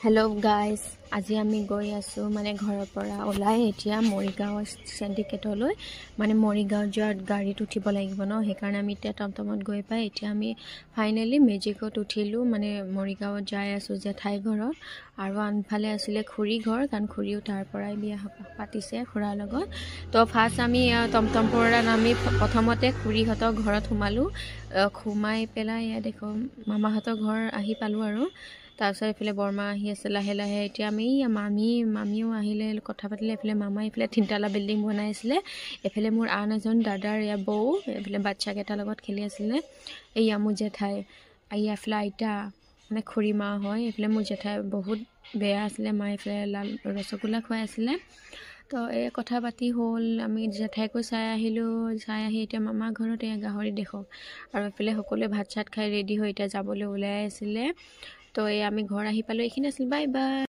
Hello' guys, আজি আমি গৈ আছোঁ, মানে ঘৰৰ পৰা ওলাই এতিয়া মৰিগাঁও চেণ্ডিকেটলৈ, মানে মৰিগাঁও যোৱাত গাড়ীত উঠিব লাগিব ন, সেইকাৰণে আমি এতিয়া টমটমত গৈ পাই এতিয়া আমি ফাইনেলি মেজিকত উঠিলোঁ। মানে মৰিগাঁৱত যাই আছোঁ জেঠাই ঘৰত আৰু আনফালে আছিলে খুৰী ঘৰ, কাৰণ খুৰীও তাৰ পৰাই বিয়া পাতিছে খুৰাৰ লগত। তো ফাৰ্ষ্ট আমি টমটম পৰা নামি প্ৰথমতে খুৰীহঁতৰ ঘৰত সোমালোঁ। সোমাই পেলাই ইয়াত দেখোঁ মামাহঁতৰ ঘৰ আহি পালোঁ আৰু তাৰপিছত এইফালে বৰমা আহি আছে লাহে লাহে। এতিয়া আমি মামীও আহিলে, কথা পাতিলে। এইফালে মামা এইফালে তিনিতলা বিল্ডিং বনাই আছিলে। এইফালে মোৰ আন এজন দাদাৰ এয়া বৌ এইফালে বাচ্ছাকেইটাৰ লগত খেলি আছিলে। এইয়া মোৰ জেঠাই, এইয়া এইফালে আইতা, মানে খুৰী মা হয়। এইফালে মোৰ জেঠাই বহুত বেয়া আছিলে, মা এইফালে লাল ৰসগোল্লা খুৱাই আছিলে। তো এই কথা পাতি হ'ল, আমি জেঠাইকো চাই আহিলোঁ। চাই আহি এতিয়া মামা ঘৰত এয়া গাহৰি দেখক আৰু এইফালে সকলোৱে ভাত চাত খাই ৰেডি হৈ এতিয়া যাবলৈ ওলাই আছিলে। তো এই আমি ঘৰ আহি পালোঁ। এইখিনি আছিল, বাই বাই।